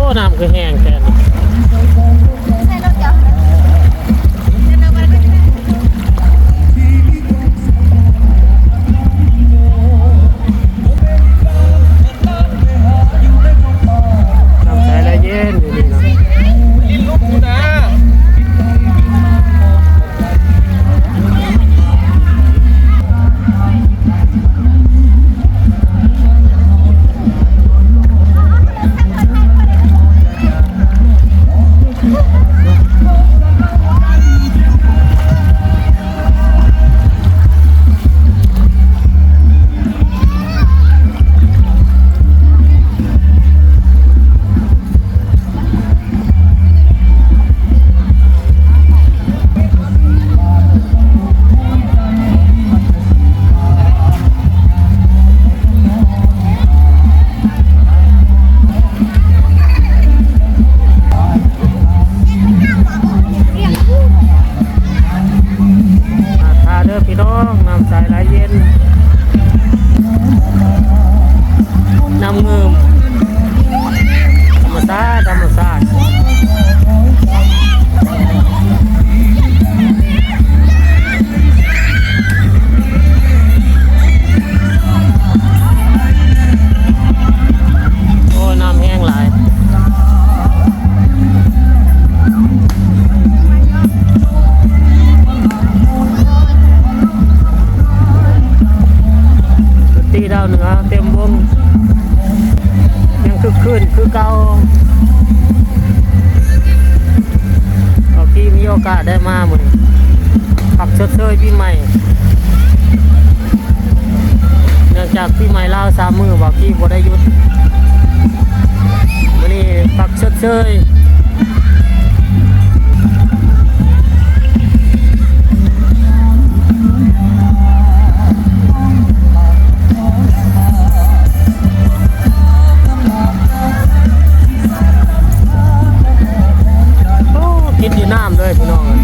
ໂອ້ ນ້ຳຄືແຫ້ງແທ້ນີ້. ນ້ຳໃສໄຫຼເຢັນຢູ່ນີ້ເນາະ. ຖ້າເດີພີ່ນ້ອງ ນ້ຳໃສໄຫຼເຢັນ ນ້ຳງື່ມ ທຳມະຊາດ ທຳມະຊາດ. ໂອ້ ນ້ຳແຮງຫຼາຍ. ດນຕີດາວເໜືອເຕັມວົງ ຍັງຄຶກຄື້ນຄືເກົ່າ. ເຮົາທີ່ມີໂອກາດໄດ້ມາມື້ນີ້ ພັກຊົດເຊີຍປີໃໝ່ ເນື່ອງຈາກປີໃໝ່ລາວສາມມື້ ບ່າວກີ້ບໍ່ໄດ້ຢຸດ. ມື້ນີ້ພັກຊົດເຊີຍ. ໂອ້ ຕິດຢູ່ນ້ຳເລີຍພີ່ນ້ອງເອີ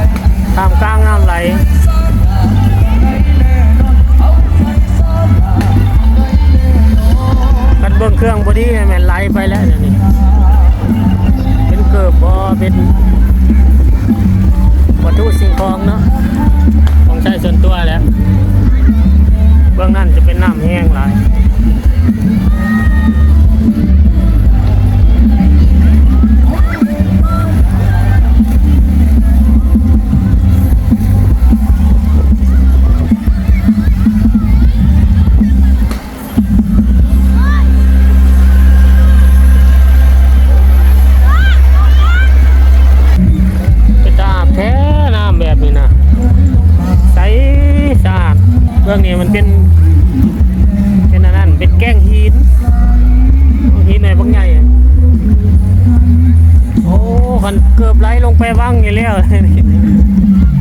ຍ ທ່າມກາງນ້ຳໄຫຼ. ຄັນເບິ່ງເຄື່ອງບໍ່ດີແມ່ນໄຫຼໄປແລ້ວດຽວນີ້. ເປັນເກີບບໍ່ ເປັນວັດຖຸສິ່ງຂອງເນາະ ຂອງໃຊ້ສ່ວນຕົວແຫຼະ. ເບື້ອງນັ້ນຈະເປັນນ້ຳແຮງຫຼາຍ. ເປັນຕາອາບແທ້ ນ້ຳແບບນີ້ນະ ໃສສະອາດ. ເບື້ອງນີ້ມັນເປັນ ເປັນອັນນັ້ນ ເປັນແກ້ງຫີນ ຫີນໃຫຍ່ບັກໃຫຍ່. ໂອ້ ຄັນເກີບໄຫຼລົງໄປວັງນີ້ແລ້ວ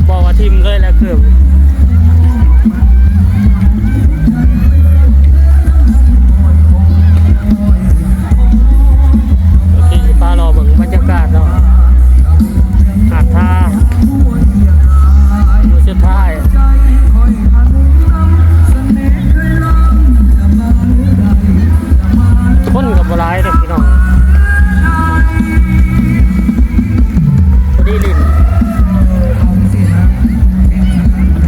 ບອກວ່າຖິ້ມເລີຍແຫຼະເກີບ. ໂອເຄ ຊິພາເລາະເບິ່ງບັນຍາກາດເນາະ ຫາດທ່າ ມື້ສຸດທ້າຍ. ຄົນກໍບໍ່ຫຼາຍເດ້ພີ່ນ້ອງ ພໍດີຫຼິ້ນ. ອາ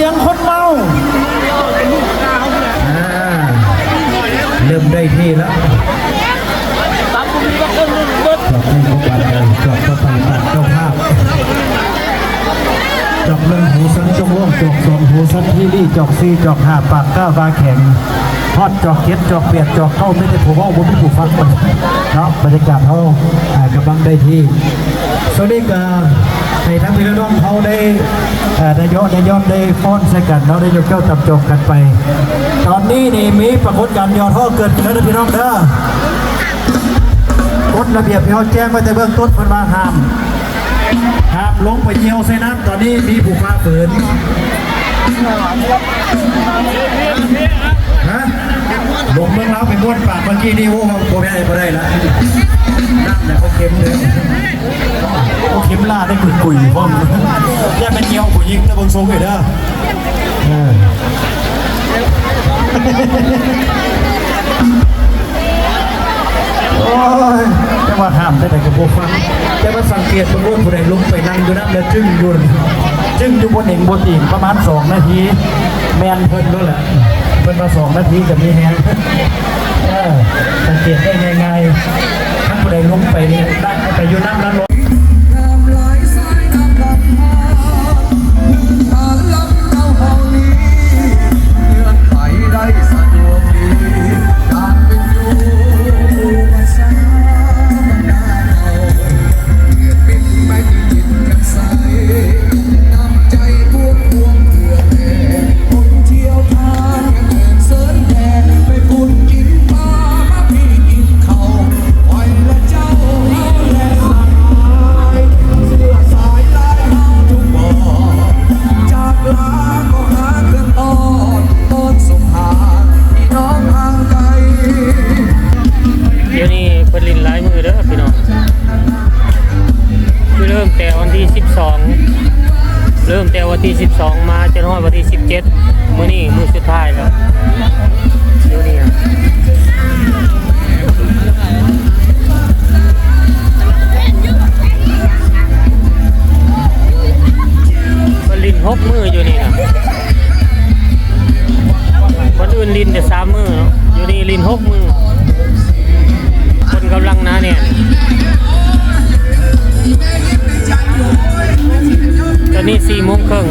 ຍັງຄົນເມົາ ອ່າ ເລີ່ມໄດ້ທີ່ແລ້ວ. ຈອກນີ້ບໍ່ປານໃດ ຈອກຕໍ່ໄປປານເຈົ້າພາບ. ຈອກໜຶ່ງ ຫູສັນຈົງໂລ່ງ, ຈອກສອງ ຫູສັນທີລີ, ຈອກສີ່ ຈອກຫ້າ ປາກກ້າວາແຂງ, ຮອດຈອກເຈັດ ຈອກແປດ ຈອກເກົ້າ ມີແຕ່ຜູ້ເວົ້າ ບໍ່ມີຜູ້ຟັງເນາະ. ບັນຍາກາດເຮົາ ອ່າ ກຳລັງໄດ້ທີ່. ສ່ວນນີ້ກໍໃຫ້ທັງພີ່ນ້ອງເຮົາໄດ້ ເອີ ໄດ້ເຍາະໄດ້ຢ່ອນໄດ້ຟ້ອນໃສ່ກັນເນາະ ໄດ້ຍົກເຈົ້າຕຳຈອງກັນໄປ. ຕອນນີ້ນີ້ມີປາກົດການຫຍໍ້ທໍ້ເກີດຂຶ້ນແລ້ວເດີພີ່ນ້ອງເດີ. ກົດລະບຽບທີ່ເຮົາແຈ້ງໄວ້ແຕ່ເບື້ອງຕົ້ນ ເພິ່ນວ່າຫ້າມ ຫ້າມລົງໄປຍ່ຽວໃສ່ນ້ຳ. ຕອນນີ້ມີຜູ້ຝ່າຝືນ. ຮະ? ລົງເມືອງລາວໄປບ້ວນປາກເມື່ອກີ້ນີ້ ໂອ້ ເຮົາບໍ່ໄດ້ ບໍ່ໄດ້ລະ. ນ້ຳນະ ເຂົາເຄັມເດີ ເຂົາເຄັມຫຼາຍ ໄດ້ກຸຍໆ ພ້ອມ. ຢ່າໄປຍ່ຽວຜູ້ຍິງເດີ ເບິ່ງຊົງເດີ. ເອີ ໂອ້ຍ ແຕ່ວ່າຫ້າມຈັ່ງໃດກໍບໍ່ຟັງ. ແຕ່ວ່າສັງເກດເບິ່ງໂລດ ຜູ້ໃດລົງໄປນັ່ງຢູ່ນ້ຳແລ້ວຈຶ່ງຢູ່ ຈຶ່ງຢູ່ບໍ່ເໜັງບໍ່ຕີງ ປະມານສອງນາທີ ແມ່ນເພິ່ນໂລດແຫຼະ. ເພິ່ນວ່າສອງນາທີກໍມີແຮງ. ເອີ ສັງເກດໄດ້ງ່າຍໆ ຄັນຜູ້ໃດລົງໄປນີ້ ໄປຢູ່ນ້ຳແລ້ວລົງ. ດຽວນີ້ເພິ່ນຫຼິ້ນຫຼາຍມື້ເດີພີ່ນ້ອງ. ຄືເລີ່ມແຕ່ວັນທີສິບສອງ ເລີ່ມແຕ່ວັນທີສິບສອງມາຈົນຮອດວັນທີສິບເຈັດ ມື້ນີ້ມື້ສຸດທ້າຍແລ້ວ. ດຽວນີ້ເພິ່ນຫຼິ້ນຫົກມື້ຢູ່ນີ້ນະ. ຄົນອື່ນຫຼິ້ນແຕ່ສາມມື້ເນາະ ຢູ່ນີ້ຫຼິ້ນຫົກມື້ ຄົນກຳລັງໜາແໜ້ນ. ຕອນນີ້ສີ່ໂມງເຄິ່ງ